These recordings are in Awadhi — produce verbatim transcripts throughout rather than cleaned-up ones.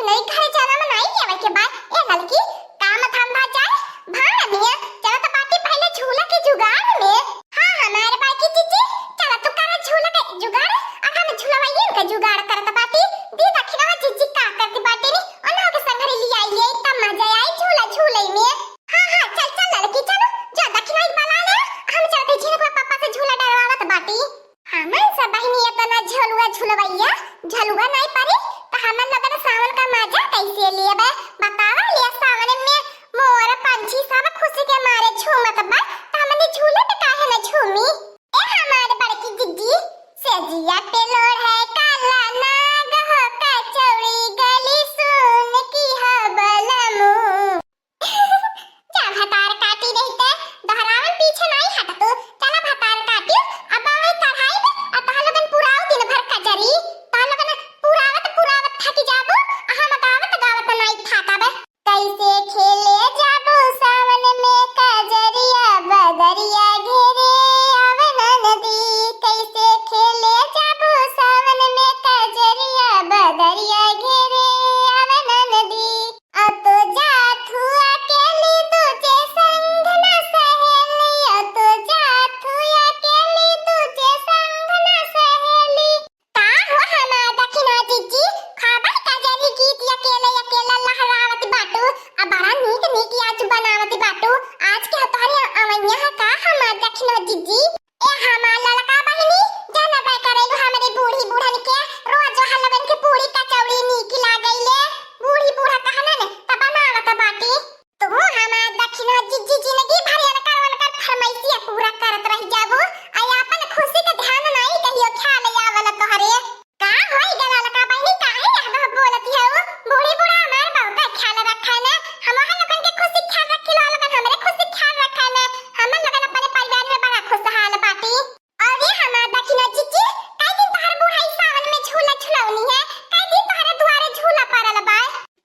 नहीं, घरे जाना में नहीं लेवे के बा। ए ललकी, काम धंधा जाए, भाड़ में, चलत बाटी पहले झूला के जुगाड़ में। हाँ, हमार बड़की जीजी, चला तू करा झूला के जुगाड़, और हम झुलवाइयन के जुगाड़ करत बाटी। दी दखिनवा जीजी का करत बाटी नी, उन्हों के संघरी लिया ये, तब मजा आई झूला झूले में। हाँ, हाँ, चल, चल ललकी, चलो, जा दखिनवा के बुला ले, हम चलते झिनकवा पापा से झूला डरवावत बाटी। हमन सब बहिनी एतना झलुआ झुलवैया, झलुआ नाई परी, त हमन लोगन सावन का मजा कैसे लेबे? बतावा लिया, सावन में मोर पंछी सब खुशी के मारे झूमत बा, त हमनी झूले पे काहे न झूमी? ए हमार बड़की जिज्जी, सेजिया पे लोढ़े काला नाग हो, कचौड़ी गली सुन की हो बलमू। जा भतार काटी रहिते, दोहरावन पीछे नाई हटतू। चला भतार काटी, अब आवे चढ़ाई बे, आ तोहर लोगन पुराव दिन भर कजरी। तोहर लोगन पुरावत पुरावत थकी जाबू, आ हम गावत गावत नाई थाकब। कैसे खेले जाबू सावन में कजरिया, बदरिया घेरे आवे ननदी। कैसे खेले जाबू सावन में कजरिया, बदरिया घेरे आवे ननदी। अतो जात हुआ अकेली दूजे संग न सहेली, अतो जात हुआ अकेली दूजे संग न सहेली। का हो हमार दखिना जिज्जी, खाबा कजरी गीत अकेले अकेला लहरावत बाटू, आ बड़ा नीक नीक आज बनावत बाटू। आज के तोहरे अवैया है का हमार दखिना जिज्जी? ए हमार ललका बहिनी, जानबे करेलू हमरे बूढ़ी बूढ़न के, रोज वहाँ लोगन के पूरी कचौड़ी नीक लागैले। बूढ़ी बूढ़ा कहनन त बनावत बाटी। तू हमार दखिना जिज्जी जिंदगी भर एनकर ओनकर फरमाइशिया पूरा करत रह जाबू, आ आपन खुशी के ध्यान नाई कहियो ख्याल आवल तोहरे। का होई गे ललका बहिनी, काहे यह बोलती है? बूढ़ी बूढ़ा हमार बहुत ख्याल रखे ने, हम वहाँ लोगन के खुशी ख्याल रखी लो, लोगन हमरे खुशी ख्याल रखे ने, हम लोगन अपने परिवार में बड़ा खुशहाल बाटी। अरे हमार दखिना जिज्जी, कई दिन तोहर बुढ़ाई सावन में झूला झुलौनी है, कई दिन तोहरे दुआरे झूला पड़ल बा।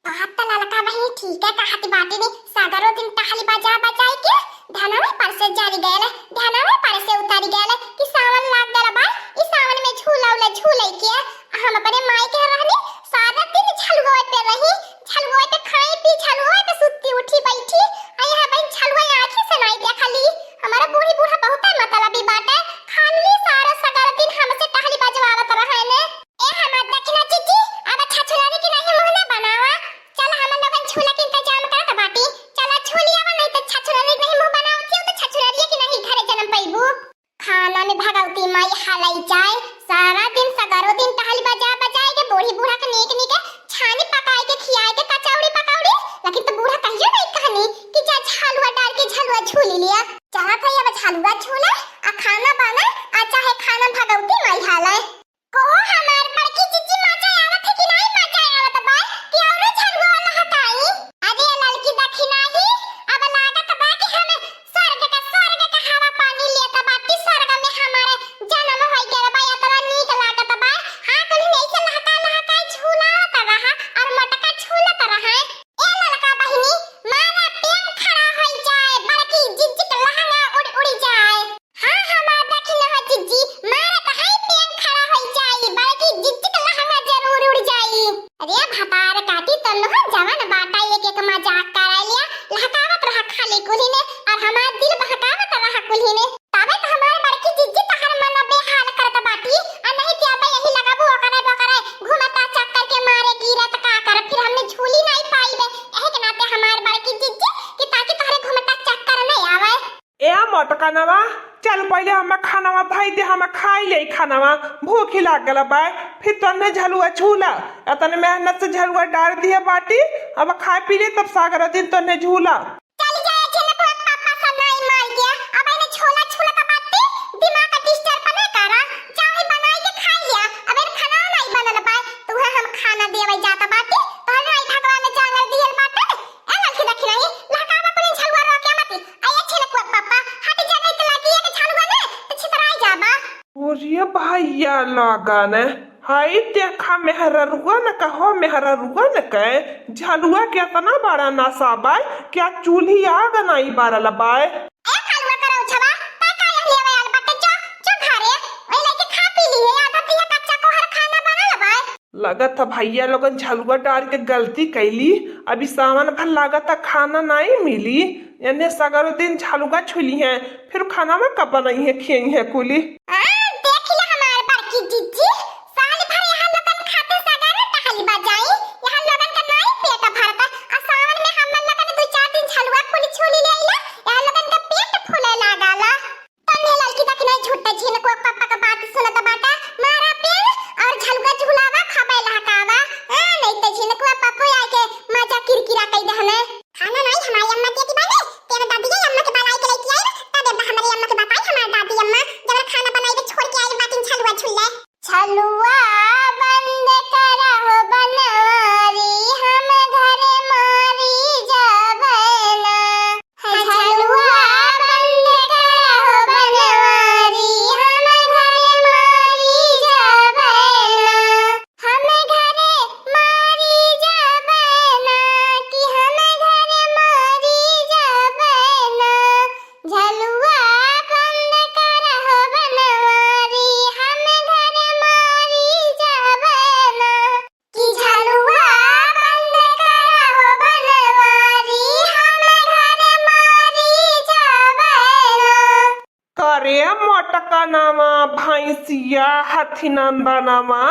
बात त ललका बहिनी ठीक है कहत बाटी नी, सगरो दिन टहली बजा बजाई के धनवे पर से जरी गयल, धनवे पर से उतरी गयल कि सावन लाग गल बा, ई सावन में झूला उला झूले के। हम अपने माई के रहनी, सारा दिन झलुआ पे रही, झलुआ पे खाई पी, झलुआ पे सुत्ती उठी बैठी, आ यहाँ बहन झलुआ आँखी से नाई देखली। हमारा बूढ़ी बूढ़ा बहुत मतलबी बाटे, खाली सारा सगरो दिन हमसे टहली बजवावत रहे ने। ए हमार दखिना जिज्जी, अब छछुनरी के नहीं मुँह ना बनावा। चल हमन लोगन झूला के इंतजाम करत बाटी। चला झूली आवा, नहीं तो छछुनरी के नहीं मुँह बनावत हो तो छछुनरी के नहीं घरे जन्म पैबू। खाना में भगवती माई हलाई जाए, सारा दिन सगरो दिन टहली बजा बजाए के बूढ़ी बूढ़ा के नीक नीक छानी पकाए के खियाए के कचौड़ी पकौड़ी, लेकिन तो बूढ़ा कहियो नहीं कहनी कि जा झलुआ डार के झलुआ झूली लिया। चला था अब झलुआ झूले, आ खाना बना, आ चाहे खाना भगवती माई हलाई। कहो हमार बड़की जिज्जी, मजा आवत है कि नाई मजा आवत बा कि औरो झलुआ वाला हटाई? अरे ललकी दखिना ही, अब लागत बा कि हम स्वर्ग का, स्वर्ग का हवा पानी लेत बाटी, स्वर्ग में हमारे जन्म होई गल बा, इतना नीक लागत बा। हाँ, कुल ऐसे लहका लहका झूलावत रहा और मोटका झूलत रहा। ए ललका बहिनी, मारा पेन खड़ा होई जाए, बड़की जिज्जी के लहंगा उड़ उड़ जाए। हाँ, हमार दखिना हो जिज्जी, मारत है पेन खड़ा होई जाई, बड़की जिज्जी के लहंगा जरूर उड़ जाई। अरे भतार काटी, तन्नो जवान बाटा, एक एक मजाक करा लिया, लहकावत रहा खाली कुल्ही में, और हमार दिल बहकावत रहा कुल्ही में। तबे तो हमार बड़की जिज्जी तहर मन बेहाल करत बाटी, आ नहीं ते अबे यही लगाबू ओकरे बोकरे, घूमता चक्कर के मारे गिरत का कर, फिर हमने झूली नहीं पाई बे, यही के नाते हमार बड़की जिज्जी कि ताकि तोहरे घूमता चक्कर नहीं आवे। ए मोटकनवा, चल पहिले हमें खानवा धई दे, हमें खाई ले खानवा, भूख ही लाग गल बा। फिर तन्ने झलुआ झूला, इतने मेहनत से झलुआ डार दिए बाटी, अब खाए पी ले तब सागरो दिन तन्ने झूला। चल जाए झिनकवा पापा सनाई मार गया, अब इन्हें झोला झूला का बात पे दिमाग का डिस्टर्ब न करा, जाओ ही बनाई के खाई लिया, अब इन खाना नहीं बनल बा, तुहे हम खाना देवे जाता बाटी, तोहर नहीं भगवान जानल दियल बाटे। ए ललकी दखिना ही, लहकावा कुली झलुआ रोके मती। आ ये छिलकुआ पापा, हट जा नहीं तो लागी एक झलुआ ने, तो छितराई जाबा। अरे भैया लगन, हाय देखा मेहररुआ न कहो, मेहररुआ न कहे, झलुआ के इतना बड़ा नशा बाय, क्या चूल्ही आग नहीं बारल बाय। ए कालुआ करो छवा, ता का यह लेवे आल बाटे, जो, जो घरे, वही लेके खा पी लिए, आधा पिया कच्चा कोहर खाना बनल बाय। लगत है भइया लोगन झलुआ डार के गलती कइली। अभी सावन भर लागत है खाना नाहीं मिली, एन्ने सगरो दिन झलुआ झुलिहैं, फिर खाना में कब बनइहैं, खियइहैं कुली। आ, देख ले हमार बड़की जिज्जी, साल भर यहाँ लोगन खातिर सगरो टहली बजाई, यहाँ लोगन का नाहीं पेट भरता, आ सावन में हम लोगन दुइ चार दिन झलुआ कुली झुलि लेइला, यहाँ लोगन का पेट फूले लागला। तन्ने ललकी दखिनही झूठे झिनकुआ पप्पा का बात सुनत बाटा, मारा पेड़ और झलुआ झुलावा खाबे लहकावा। हाँ, नहीं तो झिनकुआ पप्पो आके मजा किरकिरा कइ दहने। खाना नाहीं हमारी अम्मा देती बाने, तेरे दादी के अम्मा के बलाई के लेके आई ना, तब अब हमारी अम्मा के बताई हमारी दादी अम्मा, जब खाना बनाई के छोड़ के आई बाटिन झलुआ झूले। झलुआ बंद करा हो बनवारी, हम घर मारी जाबे ना। झलुआ बंद करा हो बनवारी, हम घर मारी जाबे ना। हम घर मारी जाबे ना, कि हम घर मारी जाबे ना। झलुआ बंद करा हो बनवारी, हम घर मारी जाबे ना। कि झलुआ बंद करा हो बनवारी, हम घर मारी जाबे ना। करे मोटकनवा भैंसिया हथिनंदनवा,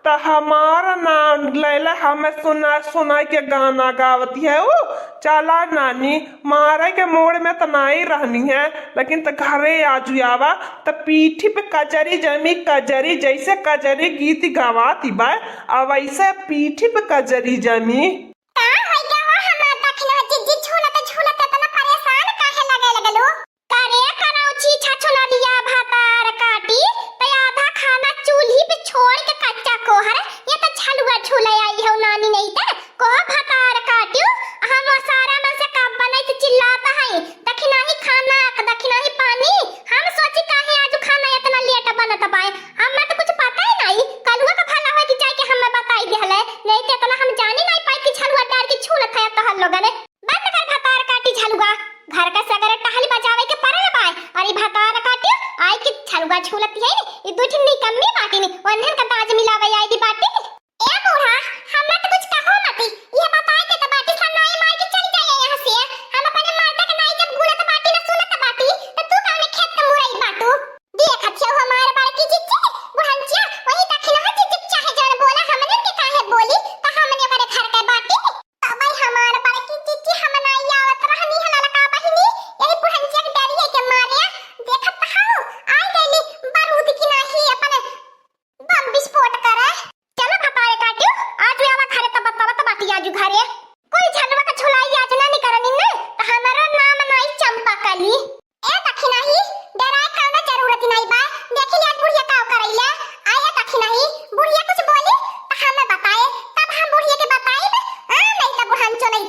त हमार नाम लैला हमें सुना सुना के गाना गावत है। ऊ चला नानी, मारे के मूड में त नाहीं रहनी है, लेकिन त घरे आजु आवा, त पीठी पे कजरी जमी, कजरी जैसे कजरी गीत गवाती बा, आ वैसे पीठी पे कजरी जमी। का होइ गवा हमार दखिनहा जिज्जी, झूलत झूलत इतना परेशान काहे लगे लगलू? करे करौची छछुनरिया भतार काटी, त आधा खाना चूल्ही पे छोड़ के कच्चा कोहर, ये त झलुआ झूले आई हौ नानी नहीं त, कोह भतार काट्यू, हम सारा मन से कब बनई त चिल्लात हई, दखिनही खाना, दखिनही पानी, हम सोची काहे आजु खाना इतना लेट बनत बाय, हमें त कुछ पता ही नाहीं, कलुआ का भला होई कि जाइके हमें बताई दिहले, नहीं त इतना हम जानी नाहीं पाई कि झलुआ डार के झूलत है तोहर लोगन। बंद कर भतार काटी झलुआ, घर का सगरे टहली बजावे के परल बाय, और ई भतार काटी आई कि झलुआ झूलत है नी, ई दू ठिन निकम्मी बाटी नी, ओन्हन का दाज मिलावे आई दी बाटी। ए बूढ़ा, हमरा त कुछ कहो मती, ये बताए के त बाटी सन नाई मार के चल जाए यहाँ से, हम अपने मर्दा के नाई जब घूरत बाटी न सुनत बाटी, त तू कौने खेत के मुरई बाटू? देखत हियो हमार बड़की जिज्जी, बुढ़नचिया, वही दखिनहा जिज्जी चाहे जौन बोला, हमने के काहे बोली, त हमने ओकरे घर के बाटी। तबई हमार बड़की जिज्जी हम नाई आवत रहनी है ललका बहिनी, यही बुढ़नचिया के डरिए के मारे, देखत त हऊ, आई गईली बारूद की नाहीं अपन बम विस्फोट करे। चला भतारे काट्यू, आजु आवा घरे त बतावत बाटी आजु घरे। कोई झलुआ का झुलाई आज ना निकरनी न, त हमरो नाम नाई चंपा कली। ए दखिनही, डराए कौनो जरूरत नाई बा। देखी ले आज बुढ़िया का करैले। आ ए दखिनही, बुढ़िया कुछ बोली त हमें बताए, तब हम बुढ़िया के बताइब। आ, नहीं त बुढ़न चलई